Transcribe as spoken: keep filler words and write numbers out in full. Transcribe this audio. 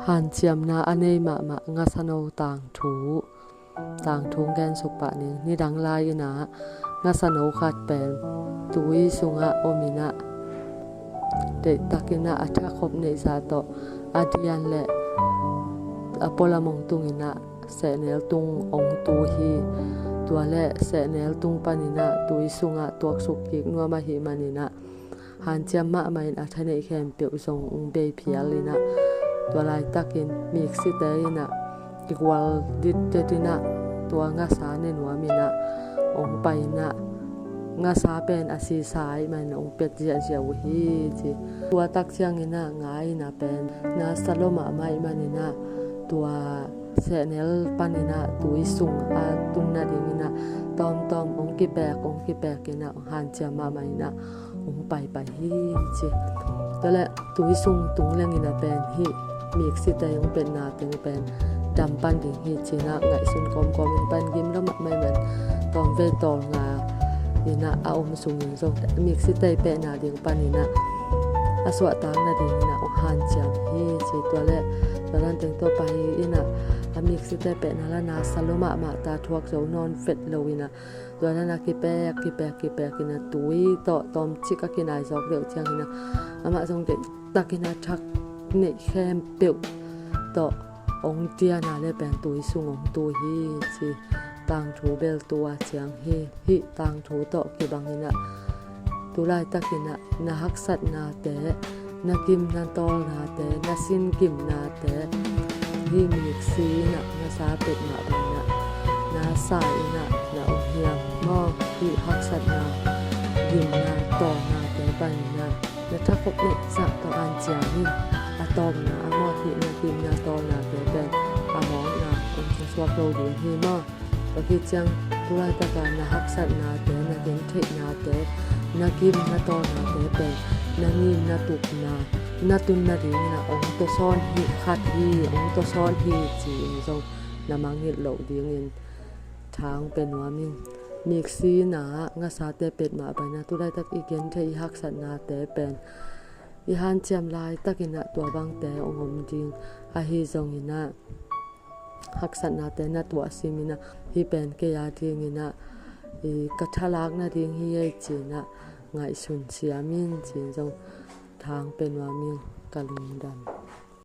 Hanciamna a nei mahmah ngasano tangthu. Tangthu gen suk pah ning. Nidang lai-in ah ngasano khat pen tui sungah om in ah, deihtakin ah a thakhop neihsa tawh a dian le a pualam hong tungin ah sehnel tung hong tu hi. Tua le sehnel tung panin ah tui sungah tuaksuk kik nuam ahih manin ah hanciam mahmah in a thaneih khempeuh zong hong bei phial in ah, tua laitakin miksite in ah kigual ditdet in ah tua ngasa ne nuam in ah hong pai in ah, ngasa pen a sisa ahih manin hong pet ziahziah uh hi ci. Tua tak ciangin ah nga in ah pen nasa lua mahmah ahih manin ah tua sehnel panin ah tui sung a tung nadingin ah tawmtawm hong kipek hong kipek in ah hanciam mahmah in ah hong paipai hi ci. Tua le tui sung tung lengin ah pen hih miksite hong petna teng pen dam pan ding hi ci-in ah ngaihsun kawmkawm in pan gim lua mahmah ahih man tawmvei tawlnga in ah a om sungin zong miksite pehna ding panin ah a suahtak nadingin ah hong hanciam hi ci. Tua le tua dan teng tawh pai in ah a miksite pehna la nasa lua mahmah ta, thuak zo nawn vet lo in ah tua dan a kipek kipek kipek in ah tui tawh tawmcik a kinai zawk deuh ciangin ah amah zong deihtakin a thak neih khempeuh tawh hong dian a le pen tui sung hong tu hi ci. Tangthu bel tua ciang hi. Hih tangthu tawh kibangin ah tu laitakin ah na haksatnate, na gimna tawlnate, na sin gimnate hih miksi in ah ngasa pet mah bangin ah na sa in ah na om hiam maw? Hih haksatna, gimna tawlnate panin ah na thakhop neihsa tawh hanciam in, a tawpna ah maw hih na gimna tawlnate pen a mawkna hong suaksuak lo ding hi maw? Tua khit ciang tu laitaka na haksatnate, na gentheihnate, na gimna tawlnate pen na ngimna tupna na tun nadingin ah hong tawsawn hi khat hi, hong tawsawn hi ci-in zong na mangngilh loh dingin thang pe nuam ing. Miksi in ah ngasate pet mah bangin ah tu laitak i genthei i haksatnate pen i hanciam laitakin ah tua bangte hong om ding ahi zongin ah haksatnate na tuah simin ah hih pen kei a dingin ah i ka thalak nading hi ei ci-in ah ngaihsun siam in ci-in zong thang pe nuam ing. Ka lungdam.